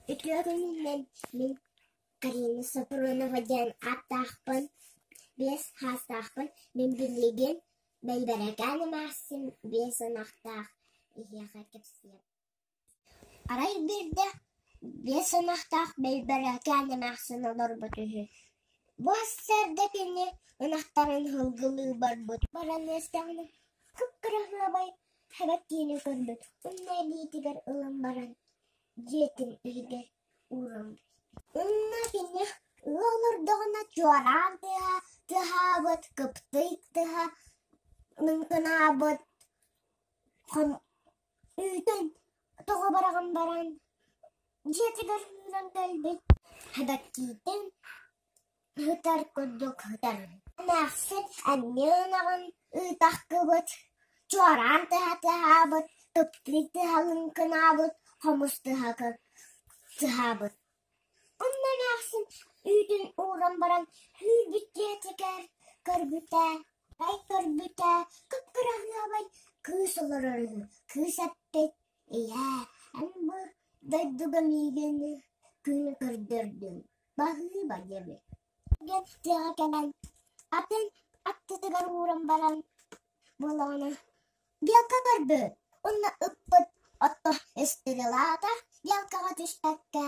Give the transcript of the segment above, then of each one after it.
Үтүө күнүнэн мин Карина Сопрунова диэн ааттаахпын, 5 саастаахпын. Мин билигин Бэйбэрэкээн эмээхсин 5 ынахтаах эһиэхэ кэпсиэм. Арай биирдэ 5 ынахтаах Бэйбэрэкээн эмээхсин олорбут үһү. Бу сарсыарда кини ынахтарын сылгылыы барбыт. Баран истэҕинэ кып-кыраһыабай эбэккиини көрбүт уонна илиитигэр ылан баран дьиэтин иһигэр ууран Уонна кини ыал олордоҕуна чуораан тыаһа тыаһаабыт, кыптый тыаһа лыҥкынаабыт, үүтүн тоҕо быраҕан баран дьиэтигэр үүрэн кэлбит, эбэккиитин Ыһытар курдук ыһытар. Эмээхсин эмиэ ынаҕын ыытахтыбыт, чуораан тыаһа тыаһаабыт, кыптый тыаһа лыҥкынаабыт, хомус тыаһа тыаһаабыт. Онно эмээхсин үүтүн ууран баран сүүрбүт дьиэтигэр көрбүтэ, арай көрбүтэ кып-кыраһыабай кыыс олорор үһү. Кыыс эппит: «Ийээ, эн бу дойдуга миигин күнү көрдөрдүҥ, Баһыыба диэбит диэн тыаҕа кэлэн атын аттытыгар ууран баран буоллаҕына белка көрбүт уонна ыппыт отто ыстырылаата белкаҕа түспэккэ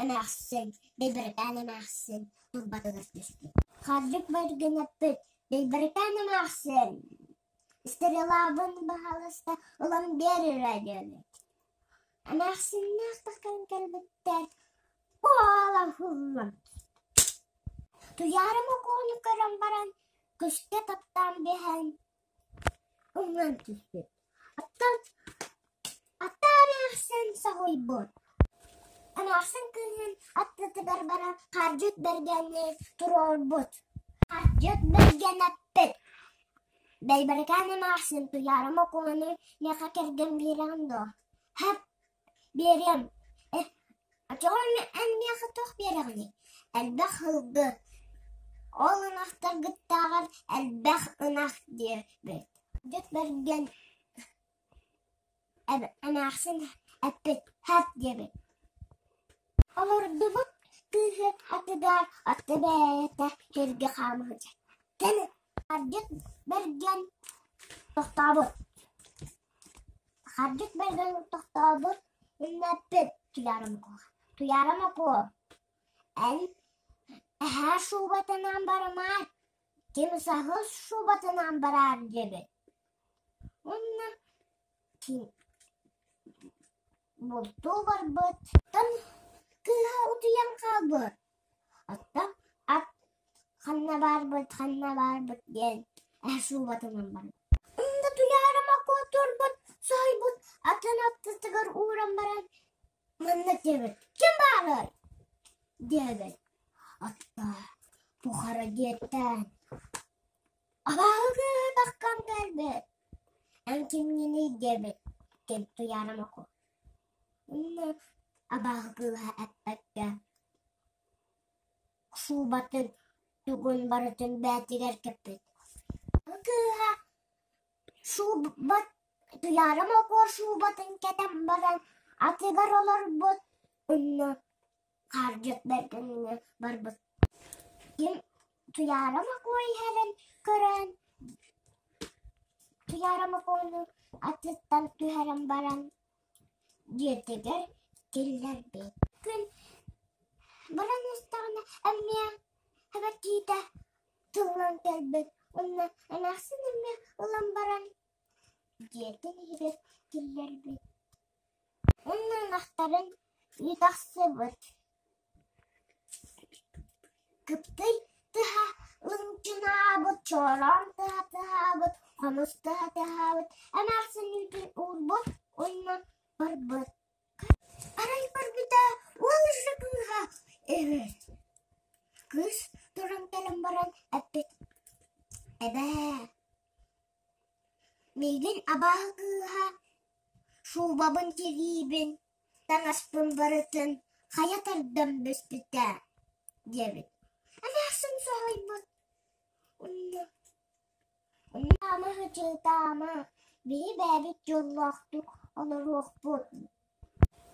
эмээхсин Бэйбэрикээн эмээхсин турбатыгар түспүт. Хардык бэргэн эппит Бэйбэрикээн эмээхсин стрелабын баһаалыста ылан биэр эрэ диэбит. Эмээхсиннээх тахсан кэлбиттэр Буола Туйаара Мокуону көрөн баран, көстө таптаан биһэн, умнан түспүт. Оттон ата эмээхсин соһуйбут. Эмээхсин кыыһын аттытыгар баран хардьыт бэргэни туруорбут. Хардьыт бэргэн эппит: «Бэйбэрикээн эмээхсин Туйаара Мокуону миэхэ кэргэн биэрэҕин дуо?» «Һэп, биэриэм. Оччоҕо эн миэхэ туох биэрэҕиний? Элбэх сылгы, ол ынахтаргыттааҕар элбэх ынах диэбит. Дьыт бэргэн эмээхсин эппит «һэп» диэбит. Олордубут кыыһы атыгар аты бэйэтэ сиргэ хаама сылдьар. Кэл Ардьыт бэргэн тохтообут. Хардьыт бэргэн тохтообут иннэппит Туйаара Мокуо. Туйаара Мокуо, эн эһээ шубатынан барымаар, ким саһыл шубатынан бараар диэбит. Уонна ким бултуу барбыт, оттон кыыһа утуйан хаалбыт. Оттон ат ханна баарбыт, ханна баарбыт диэн эһэ шубатынан барбыт. Онно Туйаара Макуо турбут, соһуйбут атын аттытыгар ууран баран маннык диэбит: «Ким баарый?» диэбит. Атта тухары диэттээн абааһы кыыһа таххан кэлбит. Эн кимҥиний диэбит ким Туйаара Макуо. Онно абааһы кыыһа эппэккэ шубатын тугун барытын бээтигэр кэппит. Кыыһа шубат Туйаара Мокуо шубатын кэтэн баран атыгар олорбут онно хаардьыт бэргэҥҥэ барбыт. Ким Туйаара Мокуо иһэрин көрөн Туйаара Мокуону атыттан түһэрэн баран дьиэтигэр киллэрбит. Күн баран истэҕинэ эмиэ эбэрдиитэ тыллан кэлбит уонна эмээхсин эмиэ ылан баран дьиэтин иһигэр киллэрбит. Уонна ынахтарын ыы тахсыбыт. Кыптый тыһа лыҥкынаабыт, чороон тыһа тыһаабыт, хомус тыһа тыһаабыт, эмээхсин үүтүн уурбут уонна барбыт. Арай көрбүтэ уол өссө кыыһа эбит. Кыыс туран кэлэн баран эппит: «Эбээ, миигин абааһы кыыһа шубабын тириибин, таҥаспын барытын хайа тардан бүспүтэ» диэбит. Эмээхсин соһуйбут уонна «Таама, хачыытаама, биһи бэйэбит дьоллоохтук олоруохпут.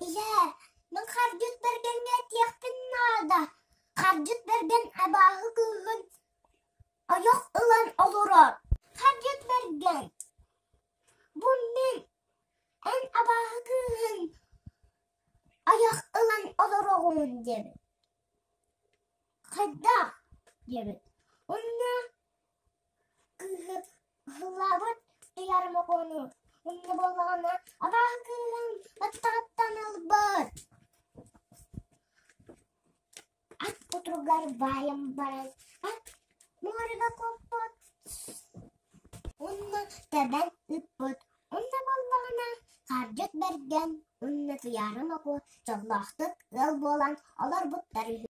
Ийээ, Мин Хардьыт Бэргэҥҥэ этиэхпин наада, Хардьыт Бэргэн абааһы кыыһын ойох ылан олорор. Хардьыт Бэргэн, бу мин эн абааһы кыыһын ойох ылан олороҕун диэбит. Хайдах диэбит. Уонна кыыһы Ыллаабыт Туйаара Мокуону уонна буоллаҕына абааһы кыыһын баттаҕыттан ылбыт, ат кутуругар баайан баран ат муораҕа куоппут уонна тэбэн ыыппыт. Уонна буоллаҕына Хардьыт Бэргэн уонна Туйаара Мокуо дьоллоохтук ыал буолан олорбуттар үһү.